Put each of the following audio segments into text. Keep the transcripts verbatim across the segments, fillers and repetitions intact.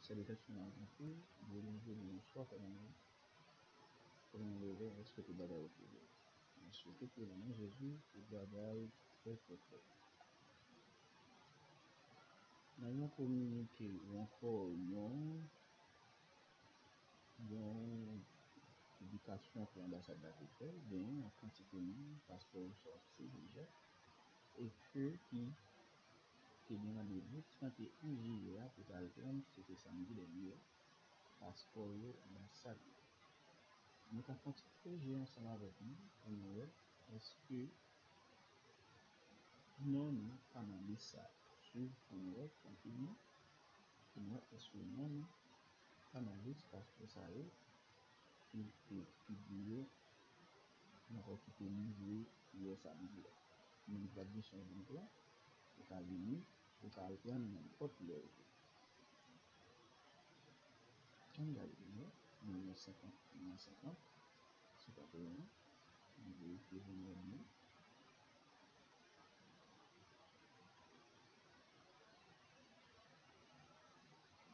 Salitasion anpil, bonjou, bonjwa, kòman nou ye? Kòman nou leve? Èske tout bagay oke? Mwen swete ke nan non Jezi, tout bagay trè, trè, trè byen. Nan yon kominike ou ankò yon, yon piblikasyon ke anbasad la te fè, genyen yon kantite moun, paspò yo sòti deja, e ke ki te gen randevou trannteyen jiyè a pou t al pran, se te samdi dènye a, paspò yo anbasad la. Nou ka fè yon ti kroze ansanm avèk nou pou nou wè èske non nou pa nan lis sa. Swiv pou nou wè, kontinye pou nou wè èske non nou pa nan lis paspò sa yo ki, ki, ki di yo, ankò ki te livre yè samdi a. Moun ki pa t gen chans vin pran, ou ka vini, ou ka al pran nenpòt lè ou vle. Ann gade byen, nimewo senkant, nimewo senkant, sou katreven, nou verifye pou nou wè byen.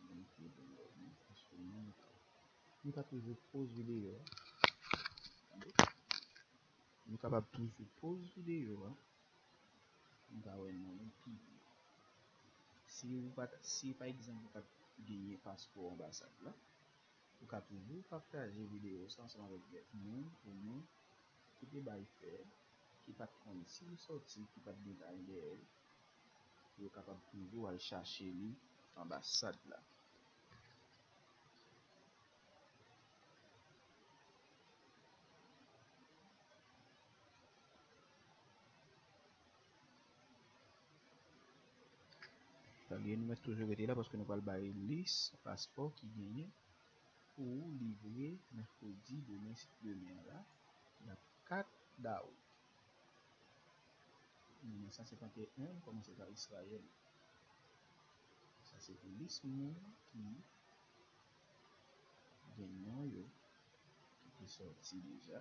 Verifye pou nou wè byen, paske nou, nou ka toujou poz videyo a. Tande? Nou kapab toujou poz videyo a. Nou ka wè non nou pi byen. Si ou pa t, si pa egzanp ou pa t genyen paspò anbasad la, ou ka toujou pataje videyo sa ansanm avèk kèk moun ou non ki te bay fè, ki pa t konn si l sòti, ki pa t gen dal dèyè l, pou yo kapab toujou al chache li anbasad la. Tande, nou mèt toujou rete la paske nou pral bay lis paspò ki genyen pou livre mèkredi demen, demen an la, dèt kat dawout. Nimewo san senkant e en, kòmanse pa Israël. Sa se pou lis moun ki gen non yo ki te sòti deja,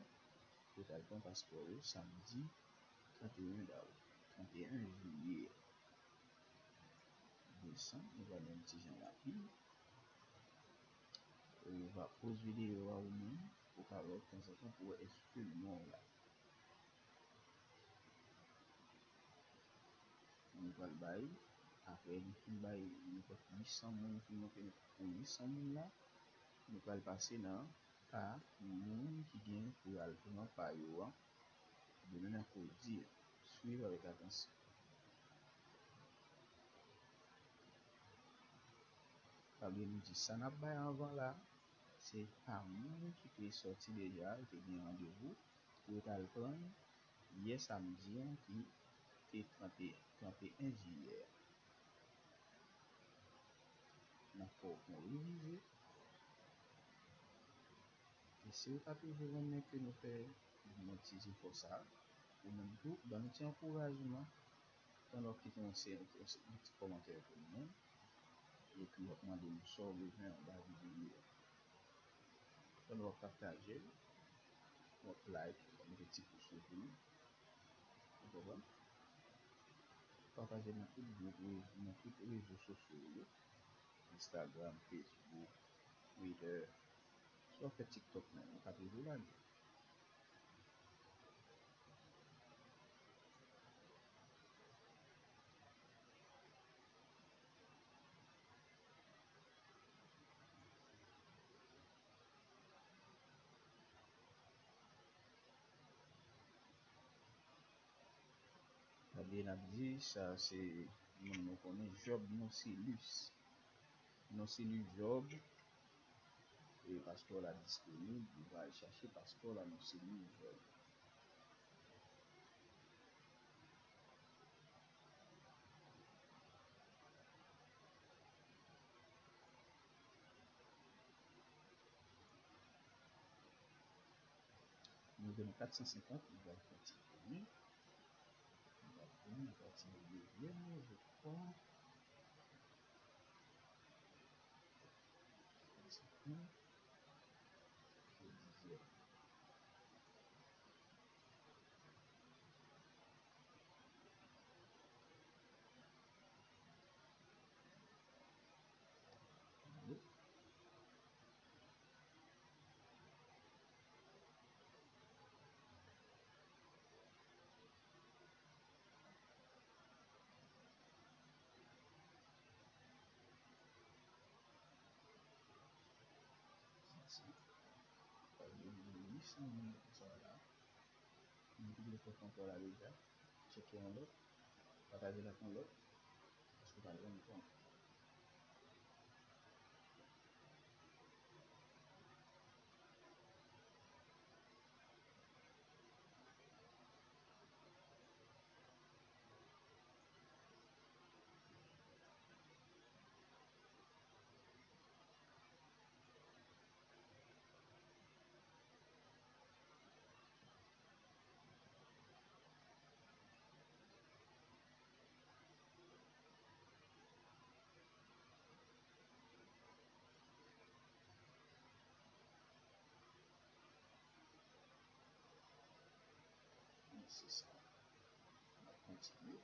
pou t al pran paspò yo samdi trannteyen dawout, trannteyen jiyè. Desann, nou va nan ti jan rapid. Ou va poz videyo a ou menm, ou ka wè tanzantan pou wè èske non w la. Nou pral bay, apre nou fin bay nenpòt uit san moun, fin montre pou uit san moun la, nou pral pase nan pa moun ki gen pou y al pran pa yo a demen mèkredi a. Swiv avèk atansyon. Pabliye nou di sa n ap bay anvan la, se pa moun ki te sòti deja, yo te gen randevou pou yo t al pran yè samdi an ki te trannteyen, trannteyen jiyè a. N ap fè w fè yon revize. E si w ta toujou renmen ke nou fè yon ti jefò sa, ou menm tou, ban n ti ankourajman, tann w ap kite yon se-, yon se-, yon ti kòmantè pou nou, epi w ap mande nou sa w bezwen anba videyo a. Tann w ap pataje l, w ap like, w ap mete ti pous yo pou nou. Ou konprann? Pataje nan tout gwoup, nan tout rezo sosyo yo. Instagram, Facebook, Twitter. Si w ap fè TikTok menm, ou ka toujou lage. Tande n ap di, sa se moun nou konnen, Job Nocelus. Nocelus Job, e paspò la disponib, li va al chache paspò la, Nocelus Job. Nou gen kat san senkant, nou pral kontinye. Nou pral kontinye, nou pral kontinye dezyèm nan, je crois. Kat san senkant, e dizyèm. San moun nan konsa la. Moun ki te fè konpò la deja, tcheke yon lòt, pataje l ak yon lòt, paske w pa janm konn. Se sa. N ap kontinye.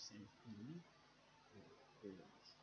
Senp li, prezans.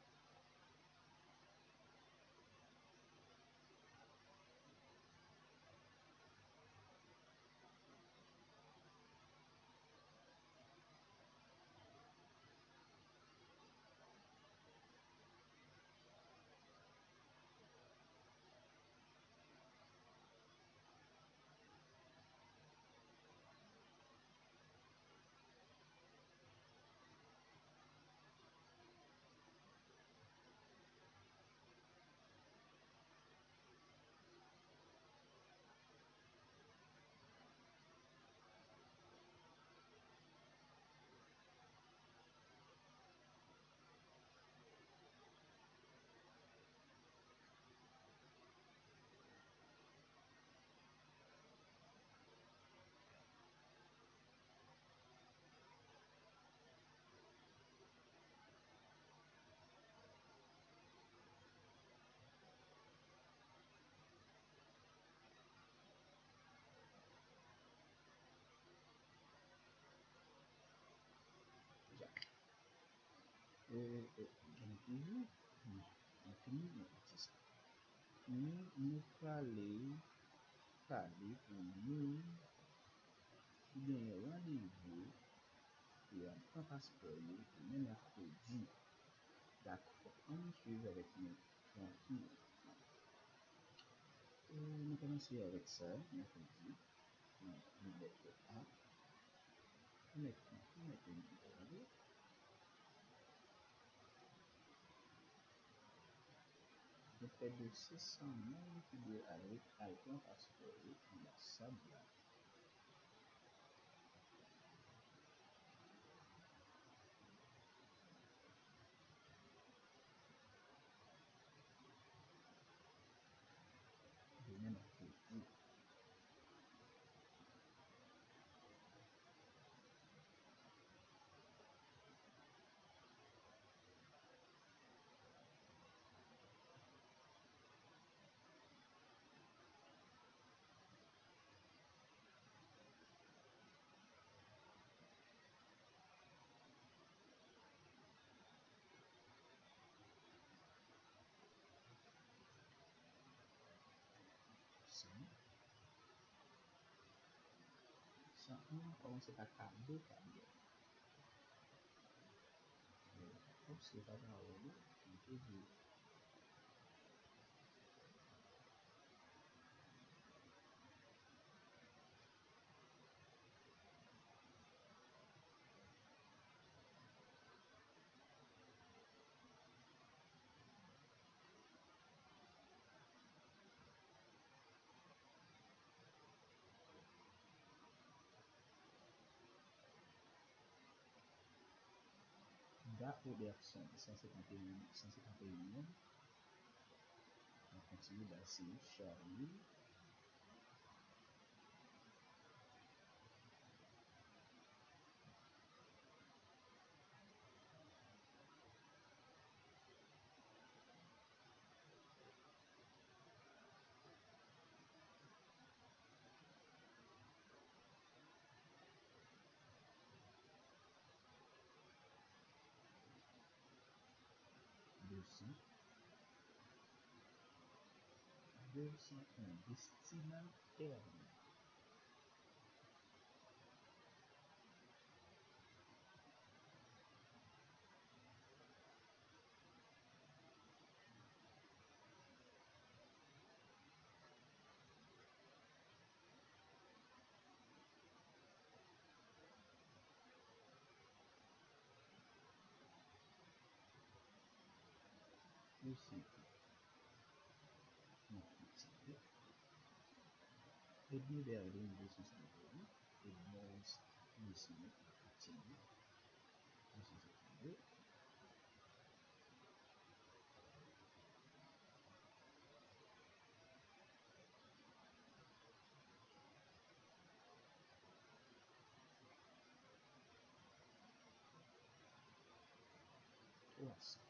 Deja. E, e, gen toujou. Hmm, nou fini, nou pati sa. Nou, nou prale pale pou moun ki genyen randevou pou y al pran paspò yo demen mèkredi. Dakò, ann swiv avèk nou trankil. E, nou kòmanse avèk sa, mèkredi. Nou, nou mèt yo a. Nou mèt, nou mèt yo, nou mèt yo. Gen prè de senk san moun ki dwe al, al pran paspò yo anbasad la. Demen n ap fete. San. San, ann kòmanse pa kado, kado. Obsève pawòl ou, m te di. Da Robertson, san senkant e yen, san senkant e yen. N ap kontinye, Da se Charlie. Deux cent un, destinatè. Isi, nou kontinye. Edmé Berlin, deux cent cinquante-deux. Edmond Smith, nou kontinye. Deux cent cinquante-deux. Twa san.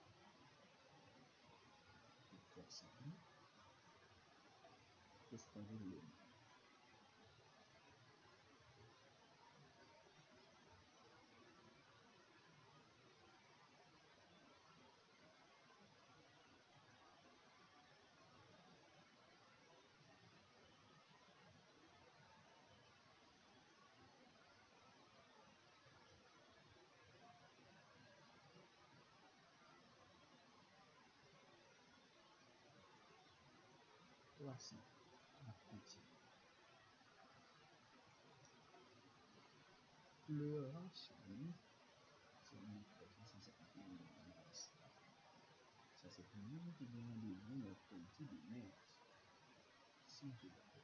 Twa san. Kesyon de lyon. Twa san. N ap kontinye. Florence, wi. Se yon sa. Sa se pou moun ki gen randevou mèkredi demen. Si Dye dakò.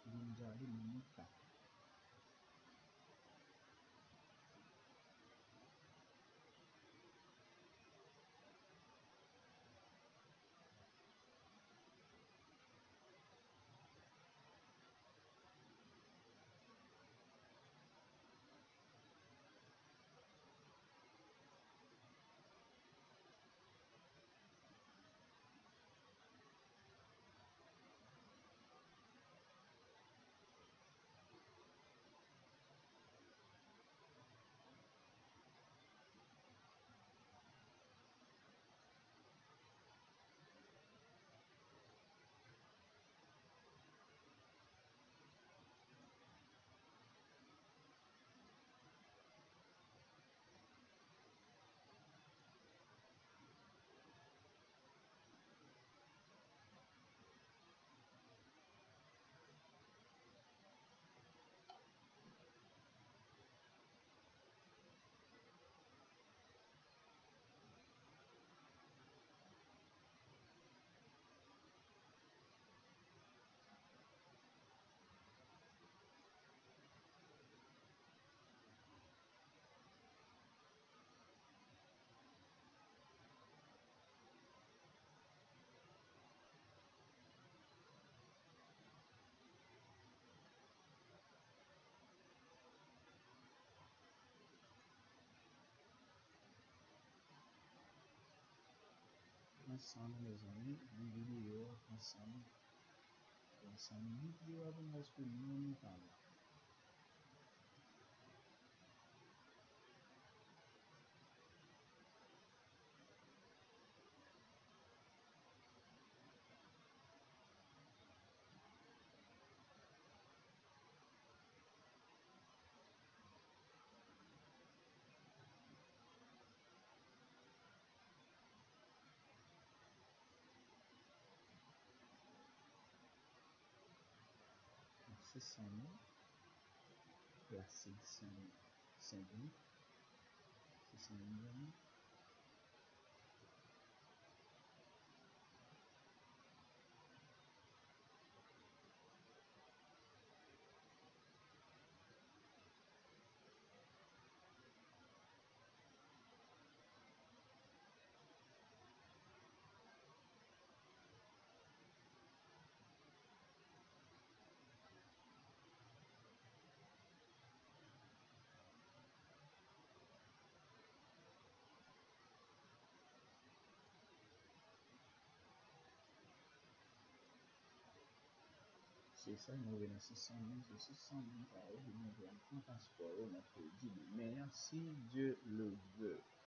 Gonzalo Monica. Ansanm, mezanmi, li videyo a ansanm. Ansanm, videyo a pou mwen, paske non, nou pa la. Se sa menm. Plas Sen, Sen Lwi. Se sa menm, zanmi. Se sa, nou rive nan sis san moun. Se sis san moun sa yo ki nou jwenn pran paspò yo mèkredi demen an, si Dye le ve.